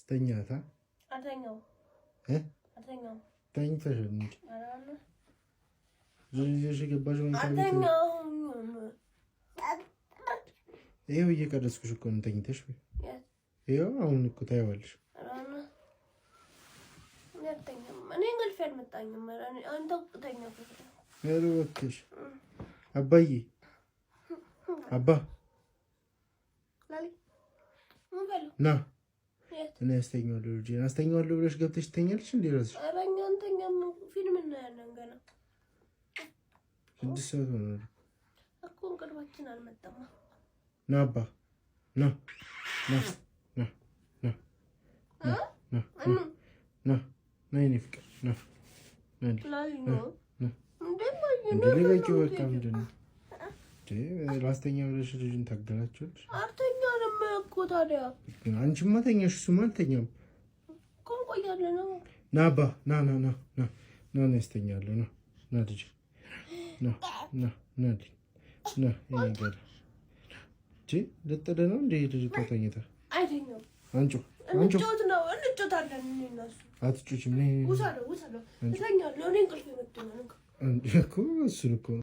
አስተኛታ። አልተኛሁም። እ? አልተኛሁም። ተኝተሻል እንጂ። ኧረ ይዘሽ የገባሽው መኝታ ቤት። አልተኛሁም። ይኸው እየቀረጽኩሽ እኮ ነው። ተኝተሽ የት? ይኸው አሁን እኮ ታይዋለሽ። ኧረ እኔ አልተኛም። እኔ እንቅልፌ አልመጣኝም። ኧረ አንተ ተኛ። ኧረ እባክሽ አባዬ፣ አባ። ላሊ ምን በለው? ና። የት? እኔ አስተኛዋለሁ፣ ልጄን አስተኛዋለሁ ብለሽ ገብተሽ ትተኛለሽ እንዴ እራስሽ? ኧረ እኛ አንተኛም። ፊልም እናያለን ገና። 6 ሰዓት ሆኗል። እኮ እንቅልፋችን አልመጣማ። ና አባ፣ ና ና ና ና ና ና ና ና የኔ ፍቅር፣ ና ና። ላሊ ነው ና። እንዴ? እንዴ ልቀቂው፣ በቃ ምንድን ነው እንዴ? ላስተኛ ብለሽ ልጁን ታገላችኋለሽ? አልተኛንም እኮ ታዲያ። አንቺማ ተኛሽ፣ እሱማ አልተኛም። እኮ እንቆያለን ነው። ና አባ፣ ና ና ና ና ና ና፣ ያስተኛለሁ። ና ና ልጄ፣ ና ና ና ልጅ፣ ና የኔ ገላ። እንዴ ልጥልህ ነው እንዴ? ልጅቷ ተኝታ። አይተኛም። አንቺ አንቺ። እንጫወት ነው፣ እንጫወታለን እኔ እና እሱ። አትጮችም። ነይ። ውሰደው፣ ውሰደው። እተኛለሁ እኔ፣ እንቅልፍ መጥቶኛል። እኮ እሱን እኮ ነው።